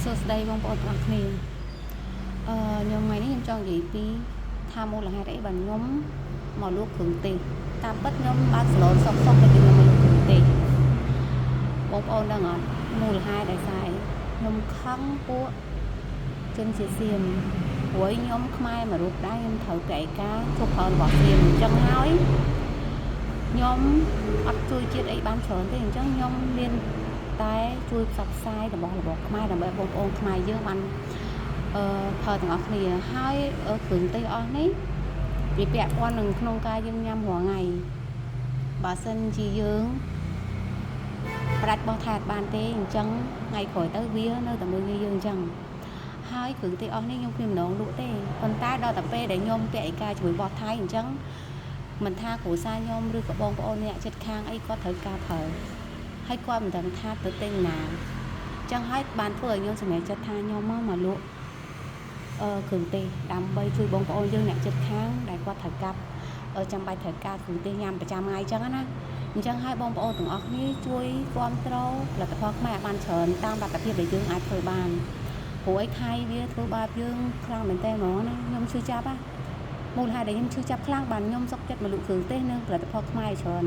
សួស្តីបងប្អូនទាំងអស់គ្នាខ្ញុំថ្ងៃនេះខ្ញុំចង់និយាយពីថាមូលហេតុអីបានខ្ញុំមកលក់គ្រឿងទេសតាមពិតខ្ញុំបើកសាឡនសុកសុកតែខ្ញុំមកលក់គ្រឿងទេសបងប្អូនដឹងអត់មូលហេតុដោយសារអីខ្ញុំខឹងពួកជនជាសៀមព្រោះខ្ញុំខ្មែរមួយរូបដែរខ្ញុំត្រូវកែការជប់ប្រើរបស់សៀមអញ្ចឹងហើយខ្ញុំអត់ជួយជាតិអីបានច្រើនទេអញ្ចឹងខ្ញុំមានតែជួយផ្សព្វផ្សាយរបស់របរខ្មែរដើម្បីបងប្អូនខ្មែរយើងបានប្រើទាំងអស់គ្នាហើយគ្រឿងទេសអស់នេះវាពាក់ព័ន្ធនឹងក្នុងការយើងញ៉ាំរាល់ថ្ងៃបើសិនជាយើងប្រាច់បោះថែតបានទេអញ្ចឹងថ្ងៃក្រោយទៅវានៅតែមើលងាយយើងអញ្ចឹងហើយគ្រឿងទេសអស់នេះខ្ញុំគ្មានម្ដងលក់ទេប៉ុន្តែដល់តែពេលដែលខ្ញុំពាក់ឯកាជាមួយបោះថៃអញ្ចឹងមិនថាគ្រួសារខ្ញុំឬក៏បងប្អូនអ្នកជិតខាងអីគាត់ត្រូវការប្រើហើយគាត់មិនដឹងថាទៅទិញណាអញ្ចឹងហើយបានធ្វើឲ្យខ្ញុំសម្រេចចិត្តថាខ្ញុំមកលក់គ្រឿងទេសដើម្បីជួយបងប្អូនយើងអ្នកជិតខាងដែលគាត់ត្រូវការចាំបាច់ត្រូវការគ្រឿងទេសញ៉ាំប្រចាំថ្ងៃអញ្ចឹងណាអញ្ចឹងហើយបងប្អូនទាំងអស់គ្នាជួយគាំទ្រផលិតផលខ្មែរឲ្យបានច្រើនតាមលទ្ធភាពដែលយើងអាចធ្វើបានព្រោះអីថៃវាធ្វើបាបយើងខ្លាំងមែនតើហ្មងណាខ្ញុំឈឺចាប់ណាមូលហេតុដែលខ្ញុំឈឺចាប់ខ្លាំងបានខ្ញុំសុកចិត្តមកលក់គ្រឿងទេសនិងផលិតផលខ្មែរច្រើន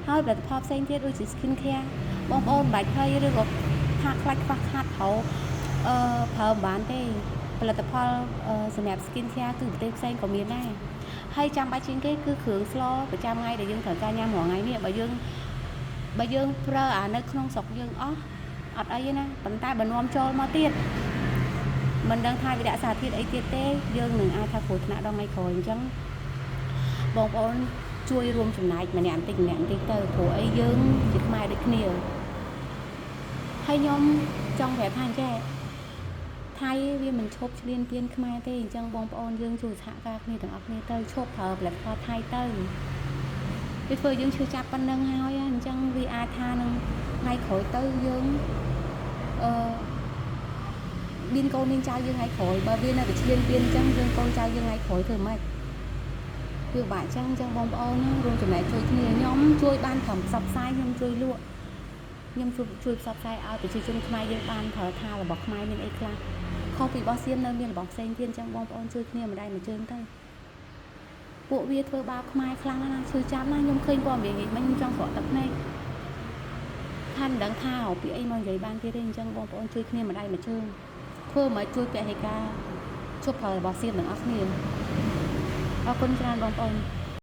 ហើយផលិតផលផ្សេងទៀតដូចជា skin care បងប្អូនមិនបាច់ភ័យឬក៏ថាខ្លាចខ្វះខាតប្រើប្រើមិនបានទេផលិតផលសម្រាប់ skin care គឺប្រទេសផ្សេងក៏មានដែរហើយចាំបាច់ជាងគេគឺគ្រឿងស្លប្រចាំថ្ងៃដែលយើងត្រូវការញ៉ាំរាល់ថ្ងៃនេះបើយើងប្រើអានៅក្នុងស្រុកយើងអស់អត់អីទេណាប៉ុន្តែបើនាំចូលមកទៀតមិនដឹងថាវាដាក់សារធាតុអីទៀតទេយើងនឹងអាចថាគ្រោះថ្នាក់ដល់ថ្ងៃក្រោយអញ្ចឹងបងប្អូនជួយរួមចំណែកម្នាក់បន្តិចម្នាក់បន្តិចទៅព្រោះអីយើងជាខ្មែរដូចគ្នាហើយខ្ញុំចង់ប្រាប់ថាអញ្ចេះថៃវាមិនឈប់ឈ្លានពានខ្មែរទេអញ្ចឹងបងប្អូនយើងជួយសហការគ្នាទាំងអស់គ្នាទៅឈប់ប្រើផលិតផលថៃទៅវាធ្វើយើងឈឺចាប់ប៉ុណ្្នឹងហើយអញ្ចឹងវាអាចថានឹងថ្ងៃក្រោយទៅយើងអឺមានកូនមានចៅយើងថ្ងៃក្រោយបើវានៅតែឈ្លានពានអញ្ចឹងយើងកូនចៅយើងថ្ងៃក្រោយធ្វើម៉េចវាបាក់អញ្ចឹងអញ្ចឹងបងប្អូនណារួមចំណែកជួយគ្នាខ្ញុំជួយបានត្រឹមផ្សព្វផ្សាយខ្ញុំជួយលក់ខ្ញុំជួយផ្សព្វផ្សាយឲ្យប្រជាជនខ្មែរយើងបានប្រើថារបស់ខ្មែរមានអីខ្លះខុសពីរបស់សៀមនៅមានរបស់ផ្សេងទៀតអញ្ចឹងបងប្អូនជួយគ្នាម្ដាយមួយជើងទៅពួកវាធ្វើបាបខ្មែរខ្លាំងណាស់ឈឺចាប់ណាស់ខ្ញុំឃើញព័ត៌មាននេះមិញខ្ញុំចង់ស្រក់ទឹកភ្នែកថាមិនដឹងថារកពីអីមកនិយាយបានទៀតទេអញ្ចឹងបងប្អូនជួយគ្នាម្ដាយមួយជើងធ្វើមកជួយពហិការជប់ប្រើរបស់សៀមទាំងអស់គ្នាអរគុណច្រើនបងប្អូន។